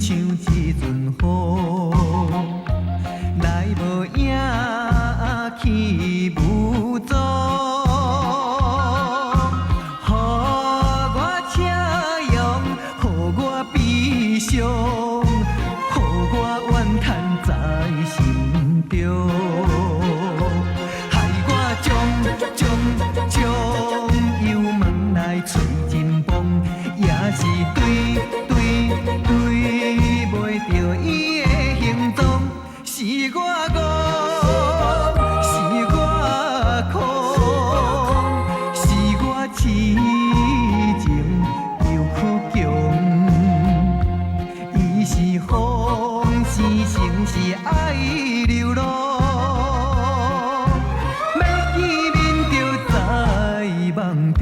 像一阵雨，來無影去無蹤。予我笑容，予我悲傷，予我怨嘆在心中。害我將將將油門來揣真拚，也是對對對袂著伊的行蹤，是我戇，是我空，是我痴情又倔強。伊是風，是情是愛流浪，欲見面就在夢中。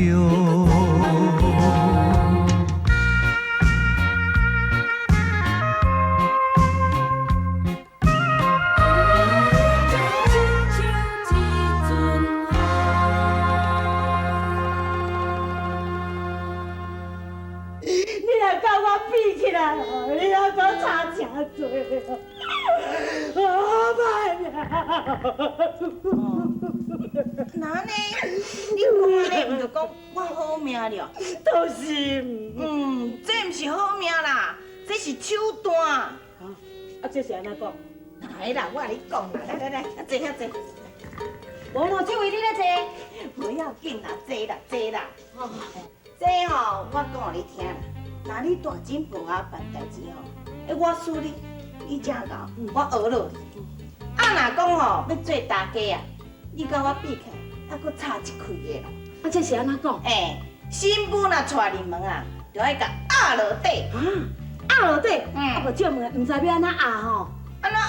你若佮我比起來，你猶閣差誠濟哦，好歹呀！哪呢？你講按呢，毋就講我好命了？都是。嗯，這毋是好命啦，這是手段。啊，這是按怎講？來啦，我共你講啦，來來來，坐遐坐。無咯，這位你咧坐。無要緊啦，坐啦坐啦。這吼，我講予你聽啦。若你大姊婆仔辦代誌吼，欸，我輸你，你正𠢕，我學落你。啊，若講吼欲做大家啊，你佮我比起來，猶閣差一開的啦。啊，這是按怎講？欸，新婦若娶入門啊，就愛共壓落底。啊，壓落底？嗯。啊，無借問，毋知欲按怎壓吼？按怎壓？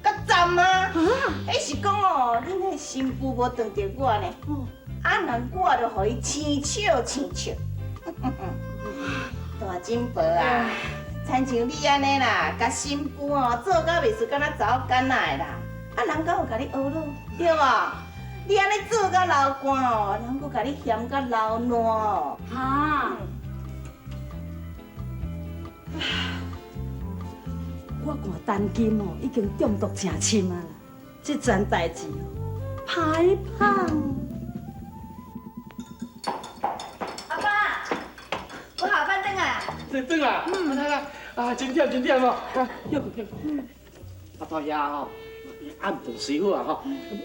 佮站啊！彼是講哦，恁彼新婦無當著我呢，啊，若我就予伊生笑生笑。大姊婆啊，親像你按呢啦，共新婦哦做甲袂輸敢若查某囡仔的啦，啊，人敢有共你呵咾，對無？你按呢做甲流汗哦，人閣共你嫌甲流爛哦。哈！我看陳金哦，已經中毒誠深啊啦，這樁代誌哦，歹芳。阿爸，我下班轉來啊。轉轉來，嗯，來來，啊，真忝真忝哦，啊，歇困歇困。阿大爺吼，暗頓隨好啊吼，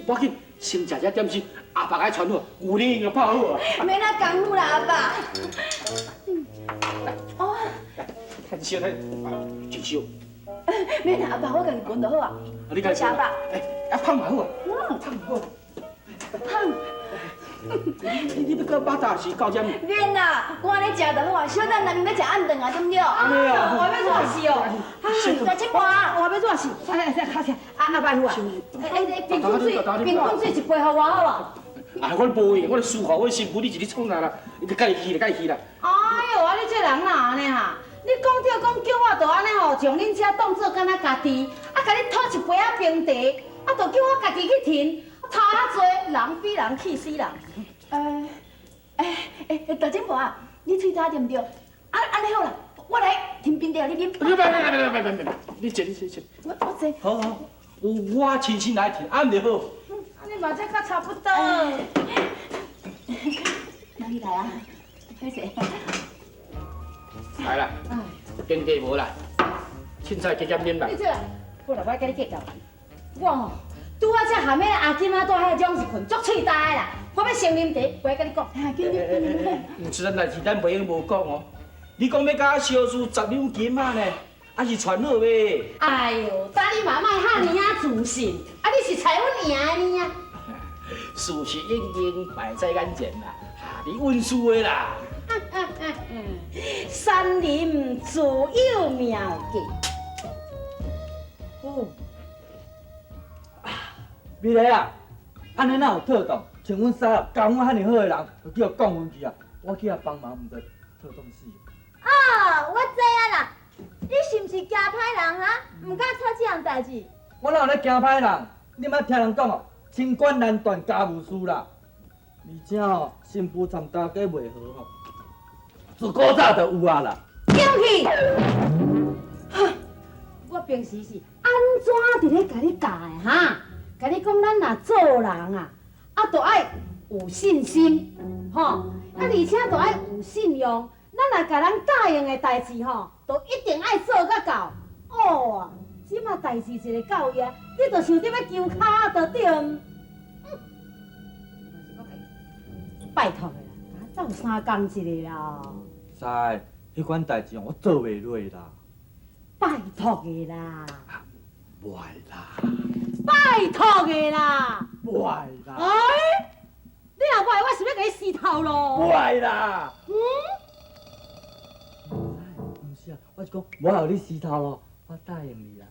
無要緊，先食這點心，阿爸共你傳好，牛奶已經泡好啊。免那工夫啦，阿爸。哦。太燒太，啊，真燒。免啦，阿爸，我家己滾就好啊。你家阿爸。欸，啊，芳嘛好啊。嗯，芳好。芳。你欲閣肉肚是到這？免啦，我按呢食就好啊。小等內面欲食暗頓啊，對毋對？按呢啊。我欲熱死哦。大姊婆，我欲熱死。來來，較起。阿阿萬有啊。欸欸，冰滾水，冰滾水一杯予我好無？啊，我無閒，我咧侍候我新婦，你一日創啥啦？你家己去啦，家己去啦。哎喲，啊你這人哪按呢哈？你講對講叫我就按呢吼，將恁遮當做敢若家己，啊，共你討一杯仔冰茶，啊，就叫我家己去提，頭較濟，人比人氣死人。欸欸，大姊婆啊，你喙焦對毋對？啊，按呢好啦，我來提冰茶予你啉。別別別別別別，你坐你坐坐。我我坐。好好，我親身來提，按就好。按呢嘛才較差不多。哪裡來啊？歹勢。來啦，冰茶無啦，凊彩加減啉啦。你這，好啦，我共你計較。我吼，拄仔才含彼个阿金仔住彼種是睏足喙焦的啦。我欲先啉茶，回來共你講。緊緊緊緊。毋是咱代誌，咱袂用無講哦。你講欲共我相輸10兩金仔呢，還是傳好袂？哎喲，早你嘛莫遐爾仔自信，啊你是揣阮贏的呢？事實已經擺在眼前啦，你穩輸的啦。山林自有妙計。哦，美麗啊，按呢哪有妥當？像阮師啊，教阮遐爾好的人，就叫降昏去啊！我去遐幫忙，毋知妥當死。哦，我知影啦，你是毋是驚歹人哈？毋敢插這項代誌。我哪有咧驚歹人？你毋捌聽人講哦，清官難斷家務事啦。而且吼，新婦參大家袂和吼，自古早就有啊啦。叫去！我平時是按怎佇咧共你教的哈？共你講，咱若做人啊，啊，就愛有信心，吼，啊，而且就愛有信用。咱若共人答應的代誌吼，就一定愛做甲到。哦啊，這馬代誌一个到遐，你就想著欲求跤就對。拜託的啦，共我鬥相共一下啦。師，彼款代誌我做袂落啦。拜託的啦。袂啦。拜託的啦。袂啦。哎，你若袂，我是欲共你撕頭囉。袂啦。嗯。毋是啊，我是講我予你撕頭囉，我答應你啦。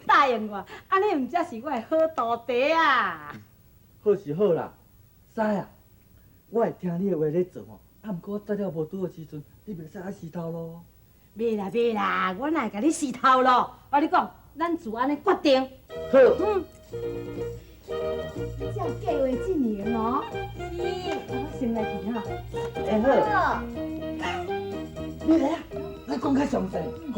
答應我，按呢毋才是我的好徒弟啊。好是好啦，師啊，我會聽你的話咧做吼，啊，毋過我做了無拄好時陣，你袂使愛撕頭囉。袂啦袂啦，我哪會共你撕頭囉？我跟你講，咱就按呢決定。好。嗯。照計劃進行哦。是，我先來去哈。欸好。你來啊，來講較詳細。好。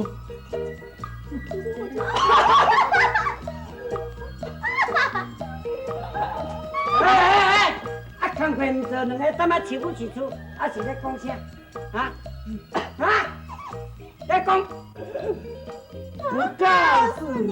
哎哎哎！啊，工課毋做，兩个踮遐笑一出，啊是咧講啥？啊啊！咧講，不告訴你。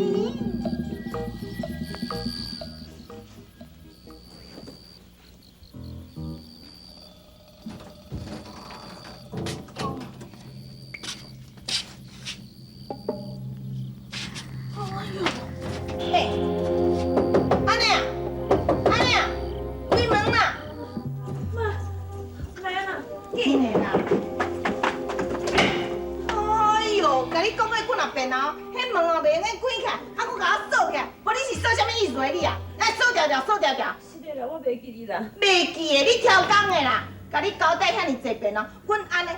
袂記的，你超工的啦，共你交代遐爾濟遍哦，阮按呢，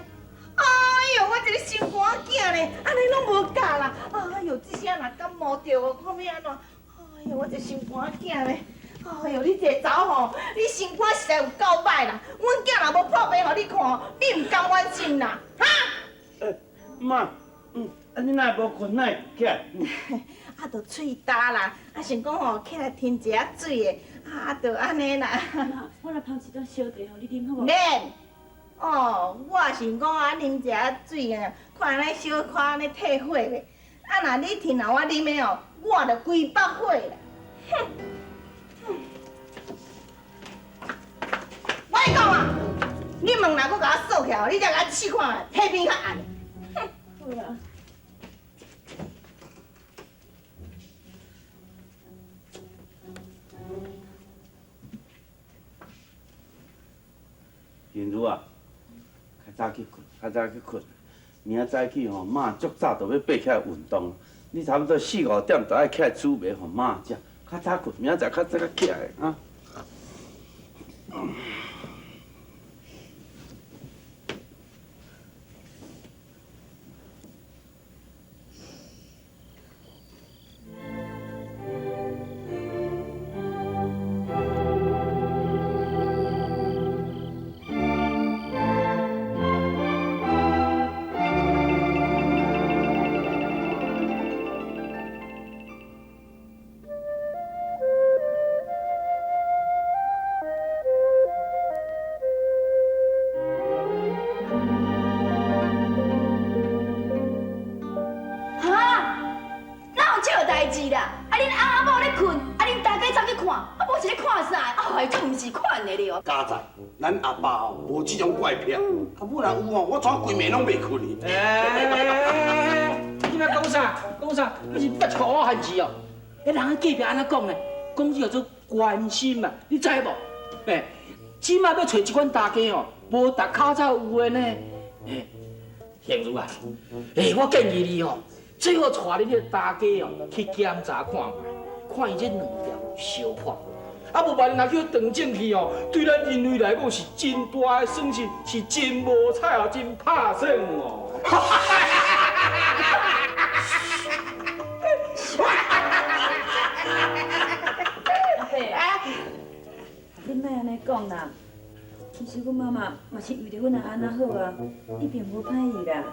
哎喲，我一个心肝囝呢，按呢攏無教啦，哎喲，這聲若感冒著哦，看欲按怎，哎喲，我一个心肝囝呢，哎喲，你這个查某吼，你心肝實在有夠歹啦，阮囝若無破病予你看，你毋甘願心啦，哈？媽，啊你哪會無睏，哪會起來？啊，就喙焦啦，啊想講吼起來添一下水的。啊，就按呢啦。我來泡一寡燒茶，予你啉好無？免。哦，我也想講啊，啉一下水啊，看按呢小可按呢退火咧。啊，若你聽我啉的哦，我就規腹火啦。哼！我跟你講啊，你門若閣共我鎖起來，你才共我試看覓，彼邊較暗。哼！好啦。贤如啊，較早去睏，較早去睏。明仔早起吼，媽足早就欲爬起來運動。你差不多四五點就愛起來煮糜予媽食。較早睏，明仔載較早較起來啊。哈？哪有這個代誌啦？啊，恁翁仔某咧睏，啊，恁大家走去看，啊，無是咧看啥？啊，這毋是款的了。佳哉，咱阿爸吼無這種怪癖，啊，母若有吼，我怎規暝攏袂睏去。欸，你欲講啥？講啥？你是捌錯我漢字哦？彼人喺隔壁按怎講呢？講這叫做關心嘛，你知無？欸，這馬欲揣這款大家吼，無逐較早有的呢。欸，賢如啊，欸，我建議你吼，最好帶恁彼個大家哦去檢查看覓，看伊這兩條相破無。啊，無萬一若去斷正去哦，對咱人類來講是真大的損失，是真無彩哦，真拍算哦。阿伯，你莫按呢講啦，其實阮媽媽嘛是為著阮阿安仔好啊，伊並無歹意啦。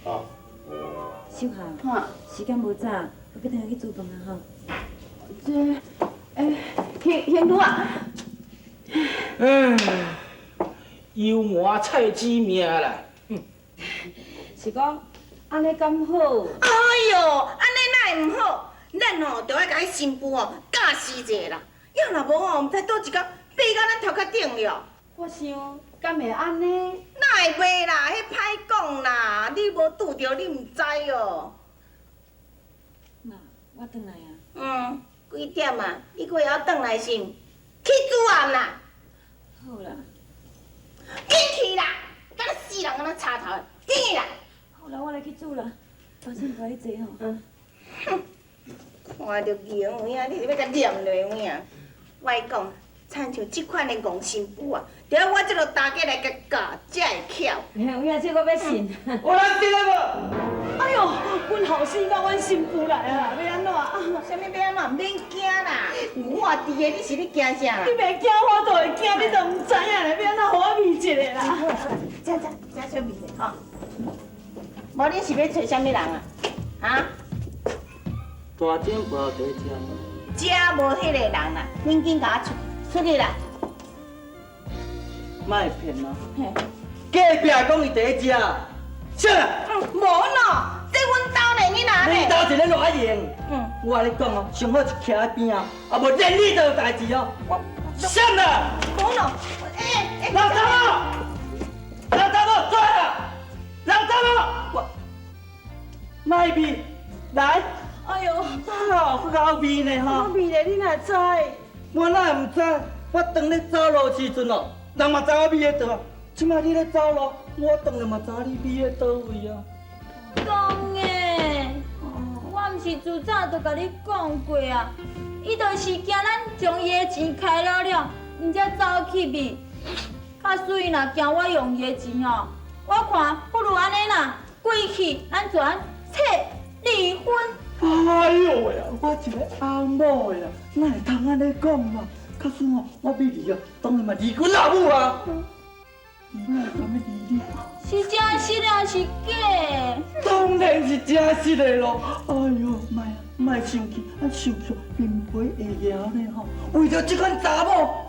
哦，秀霞，時間無早，我欲轉來去煮飯啊吼。這，欸，興興女啊，唉，油磨菜籽命啦。是講按呢敢好？哎喲，按呢哪會毋好？咱吼著愛共彼新婦吼教示者啦，要若無吼，毋知倒一工爬到咱頭殼頂了。我想，敢會按呢？哪會袂啦？彼歹講啦，你無拄著，你毋知哦。媽，我轉來啊。嗯，幾點啊？你閣會曉轉來是毋？去煮暗啦。好啦。緊去啦！敢若死人敢若插頭，緊去啦！好啦，我來去煮啦。大姊婆你坐吼。嗯。哼，看著挾有影，你是欲共念落有影？我講，親像這款的戇新婦啊，著愛我這个大家來共教，才會巧。有影，這我欲信。有人佇咧無？哎喲，阮後生佮阮新婦來啊，欲按怎？啥物欲按怎？免驚啦，有我佇的，你是咧驚啥啦？你袂驚，我就會驚，你都毋知影咧，欲按怎予我味一下啦？這這這小味者吼。無你是欲揣啥物人啊？哈？大姊婆佇遮。遮無彼个人啦，恁緊共我出出去啦！莫騙我。隔壁講伊佇遮，啥啦？無喏，這阮兜呢，你哪恁兜一个偌用？我共你講哦，上好是徛佇邊啊，啊無連你都有代誌哦。啥啦？無喏，欸欸，老查某，老查某，出來啦！老查某，我莫味來。哎喲，啊，夠味呢吼！我味咧，你哪知？我哪會毋知？我當咧走路時陣哦，人嘛知我味佇佗。這擺你咧走路，我當然嘛知你味佇佗位啊。講的，我毋是自早就共你講過啊，伊就是驚咱將伊的錢開了了，毋才走去味。假使伊若驚我用伊的錢哦，我看不如按呢啦，規氣咱就按切離婚。哎喲喂啊！我一個翁某的啊，哪會通按呢講嘛？假使哦，我欲離啊，當然嘛離阮老母啊。伊哪會甘欲離你？是真實抑是假？當然是真實的咯！哎喲，莫啊，莫生氣，咱生氣面皮會搖呢吼。為著這款查某，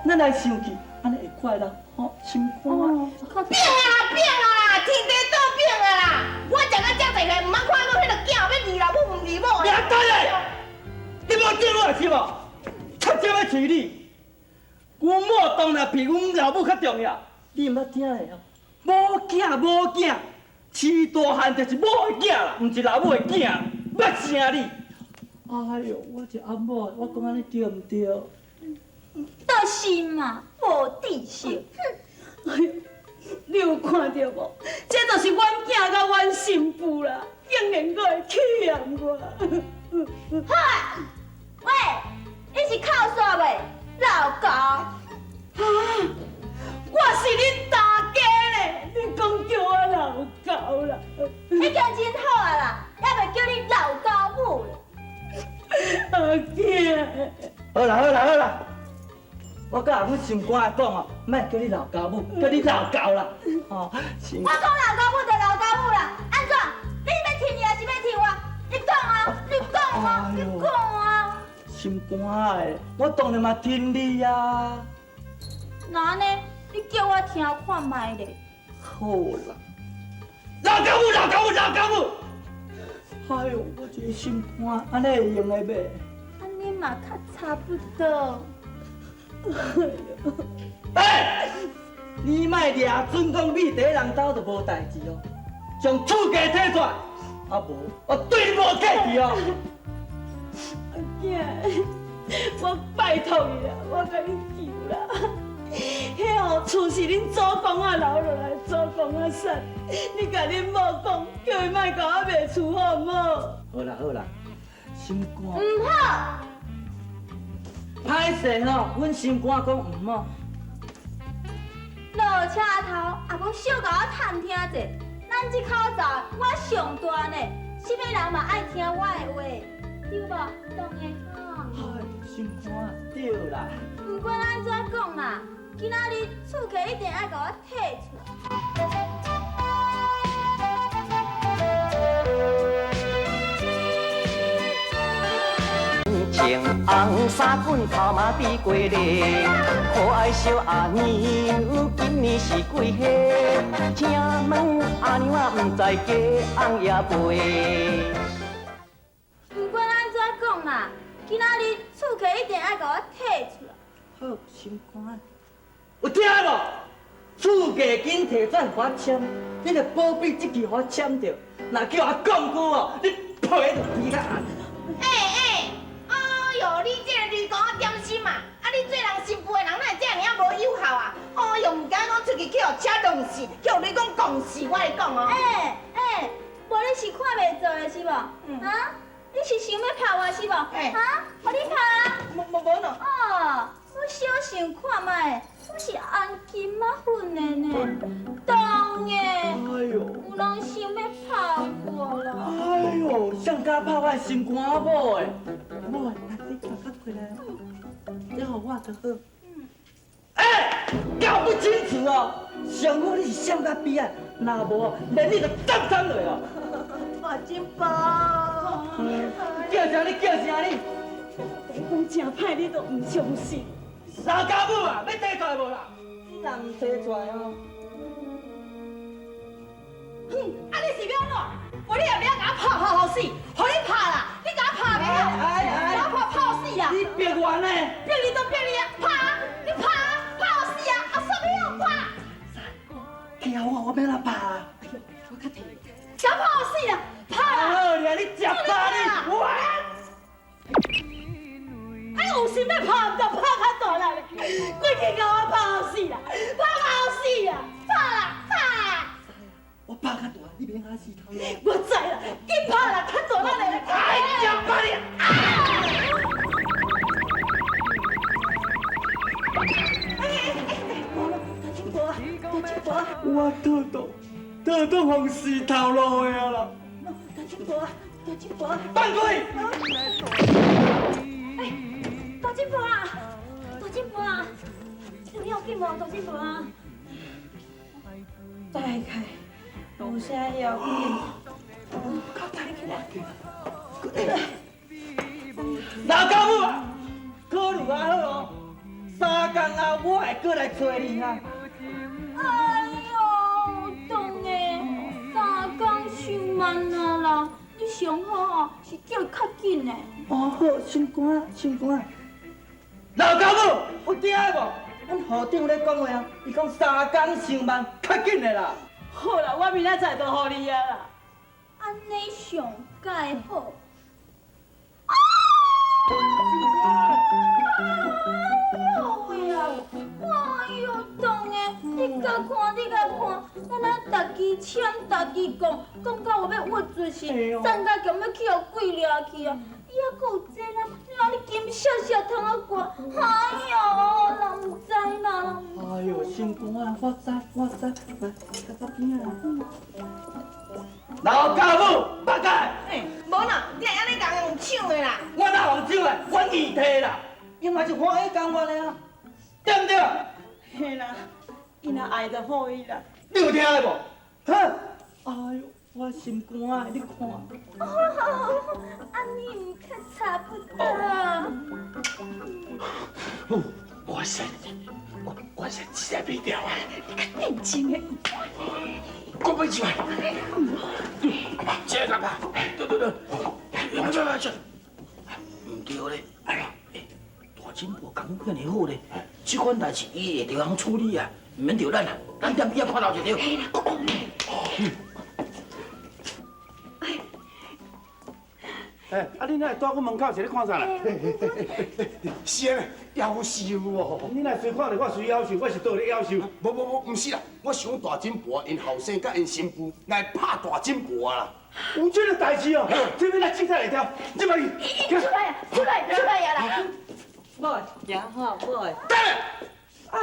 咱來生氣，按呢會快樂吼，心肝。變啊啦，變啊啦，天地倒變啊啦！我食到遮濟歲，毋捌看過彼个囝欲離老母毋離某的。別等下，你無見我是無？出這欲揣你，阮某當然比阮老母較重要。你毋捌聽的哦？某囝某囝，飼大漢就是某的囝啦，毋是老母的囝。捌聲你？哎喲，我一翁某，我講按呢對毋對？就是嘛，無知識。哼！哎喲，你有看著無？這就是阮囝佮阮新婦啦，竟然閣會欺騙我。好啊，喂，你是哭煞未？老狗！啊！我是恁大家咧，你講叫我老狗啦。已經真好啊啦，猶未叫你老狗母咧。阿囝，好啦好啦好啦，我佮阮心肝的講哦，莫叫你老狗母，叫你老狗啦。哦，我講老狗母就老狗母啦，按怎？你欲聽伊抑是欲聽我？你講啊，你講啊，你講啊。心肝的，我當然嘛聽你啊。那按呢？你叫我聽看覓咧。好啦，老狗母，老狗母，老狗母。哎喲，我這個心肝，按呢會用的袂？按呢嘛較差不多。欸，你莫掠準講味佇人兜就無代誌哦，將厝價提出來，啊無，我對你無客氣哦。阿囝，我拜託你啦，我共你求啦。彼吼厝是恁祖公仔留落來，祖公仔產，你共恁某講，叫伊莫共我賣厝好毋好？好啦好啦，心肝。毋好。歹勢吼，阮心肝講毋好。落車頭，也無小共我探聽者。咱這口罩我上大呢，啥物人嘛愛聽我的話，對無？當然吼。哎，心肝對啦。毋管按怎講啦，今仔日厝契一定愛共我退出來。衫滾頭嘛滴過咧，可愛小阿娘，今年是幾歲？請問阿娘啊，毋知嫁翁也未？毋管按怎講啦，今仔日厝契一定愛共我提出來。好，心肝。有聽無？厝價緊提轉，予我簽，你著保庇這期予我簽著。若叫我講句哦，你皮就皮較硬。欸欸，哎喲，你這个雷公仔點心嘛？啊，你做人新婦的人，哪會這爾仔無有效啊？哎喲，毋敢講出去去予車撞死，去予雷公摃死，我來講哦。欸欸，無你是看袂做的是無？啊？你是想欲拍我是無？啊？予你拍啊？無無無喏。哦，我小想看覓，我是紅金仔粉的呢，當的。哎呦！有人想欲拍我啦。哎呦，誰敢拍我的心肝仔某的？某的，來，你較較過來，這予我就好。欸，搞不清楚哦，上好你是閃較邊仔，若無連你就斬斬落哦。大金寶，叫啥你？叫啥你？你講誠歹，你都毋相信。老家母啊，欲提出來無啦？你若毋提出來哦。哼，啊你是欲按怎？無你也袂曉共我拍好好死，予你拍啦，你共我拍袂曉？共我拍拍死啊！你逼我呢？逼你都逼你啊！拍啊！你拍啊！拍好死啊！啊，煞欲曉拍？叫我，我欲按怎拍啊？哎呦，我較提，共我拍好死啦！拍啦！好咧，你食飽你，我。哎，有心欲拍，毋著拍較大力咧，規氣共我拍好死啦！拍好死啊！拍啦！拍啦！我拍較大，你免嚇死頭。我知啦，緊拍啦，較大力咧！哎，食飽你！啊！哎哎哎，無啦，大金婆啊，大金婆啊！我肚肚肚肚予死頭路的啦！大金婆啊，大金婆啊！放開！哎，大金婆啊，大金婆啊，有要緊無？大金婆啊！大概無啥要緊。較大起來。老家母啊，考慮較好哦。三工後我會過來揣你啊。哎喲，當的三工傷慢啊啦！你上好哦，是叫伊較緊的。哦好，心肝心肝。老家母有聽無？阮校長咧講話啊，伊講三工傷慢，較緊的啦。好啦，我明仔載就予你啊啦。按呢上蓋好。啊！哎呦，當的，你共看，你共看，敢若逐支簽，逐支講，講到我欲鬱卒死，等甲強欲去予鬼掠去啊！伊猶閣有這啦，哪裡金閃閃通仔掛？哎喲，人毋知啦，人毋知。哎喲，心肝啊，我知，我知，來，較較邊仔啦。老家母，八戒。欸，無啦，你會按呢共用搶的啦？我哪用搶的？我硬提啦。伊嘛是歡喜甘願的啊，對毋對？嘿啦，伊若愛就予伊啦。你有聽無？哈！哎喲，我心肝的，你看。哦，按呢毋較差不多。我實，我實實在袂掉啊！你較認真的。我欲出來。阿爸，這個阿爸，對對對，來來來，毋對咧，哎呀，大金婆功夫遐爾好咧，這款代誌伊會著通處理啊，毋免著咱啊，咱踮邊仔看牢就對。哎，啊，你哪會蹛阮門口是咧看啥啦？是啊，夭壽哦！你若隨看著我隨夭壽，我是倒咧夭壽。無無無，毋是啦，我想大金婆𪜶後生佮𪜶新婦來拍大金婆啦。有這個代誌哦，這欲來凊彩會調，你來去。出來啊！出來出來啊啦！某，行好，某。等下，啊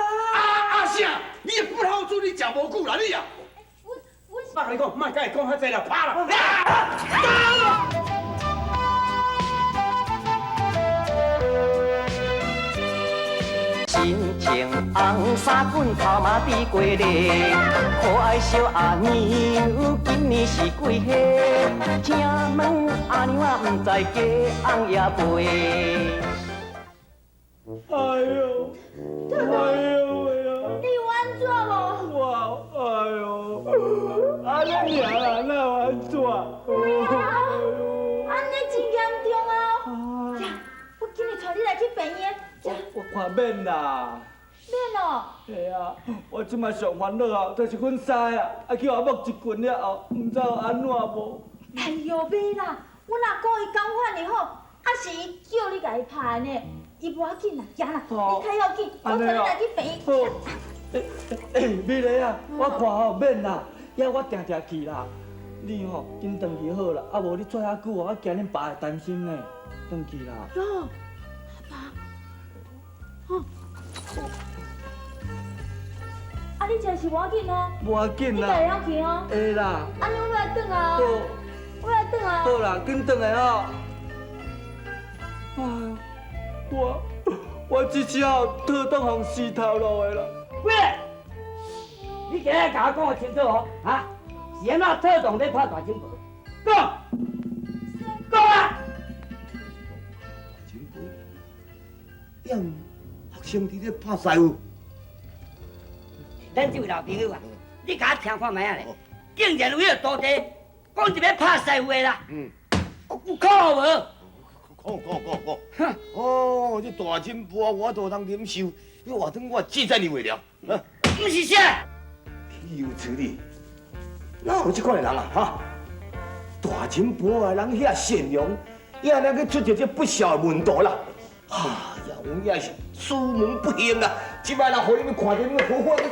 阿啥？你的不孝子，你食無久啦你啊！我我共你講，莫共伊講遐濟啦，拍啦！身穿紅衫褲，頭嘛滴過咧，可愛小阿娘，今年是幾歲？請問阿娘啊，毋知嫁翁也未？看免啦。免哦。嘿啊，我這馬上煩惱啊，就是阮師啊，啊叫阿某一棍了後，毋知有按怎無。哎喲，袂啦，阮阿公伊感覺呢好，啊是伊叫你共伊拍的呢，伊無要緊啦，行啦，你較要緊，我帶你來去病院。好。欸，美麗啊，我看吼免啦，遐我定定去啦。你吼緊轉去好啦，啊無你跩遐久哦，我驚恁爸會擔心呢。轉去啦。喲，阿爸，哦，啊你這是無要緊哦。無要緊啦。你家會曉去哦。會啦。按呢我來轉啊。好。我來轉啊。好啦，緊轉來哦。哎，我這次哦，套當予死頭路的啦。喂，你今日共我講予清楚哦，哈？是按怎套動咧拍大金婆？講，講啊！大金婆，讓學生佇咧拍師傅。咱這位老朋友啊，你共我聽看覓仔咧？竟然有彼個徒弟講一欲拍師傅的啦！嗯，有可無？講講講講。哦，這大金婆我都通忍受，你話等我記在你袂了。毋是啥？豈有此理！哪有這款的人啊？哈！大金婆啊，人遐善良，伊按呢去出一這不肖的門徒啦。哎呀，有影是師門不幸啊！這擺人予你們看著，你們好好的。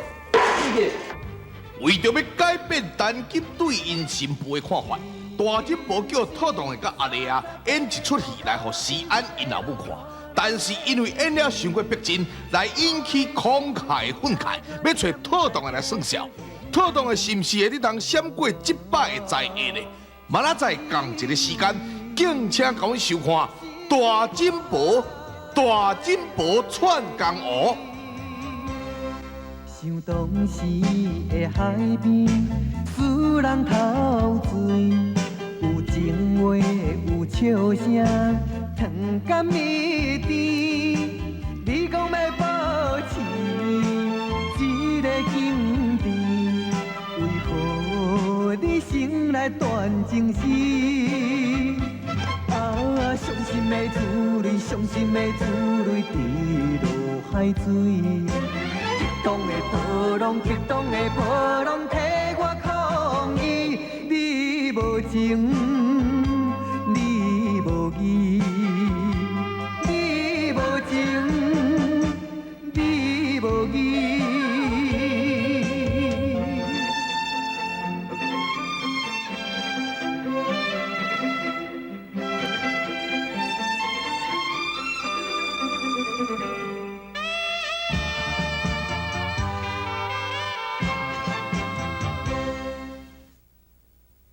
為著欲改變陳金對𪜶新婦的看法，大金婆叫套動的佮阿麗啊演一齣戲來予思安𪜶老母看。但是因為演了傷過逼真，來引起慷慨的憤慨，欲揣套動的來算數。套動的是毋是會當閃過這擺的災厄呢？明仔載仝一个時間，敬請共阮收看《大金婆大金婆串江湖》。想當時的海邊，使人陶醉，有情話，有笑聲，糖甘蜜甜。你講欲保持這个境地，為何你先來斷情絲？啊，傷心的珠淚，傷心的珠淚，滴落海水。激動的波浪，激動的波浪，替我抗議，你無情。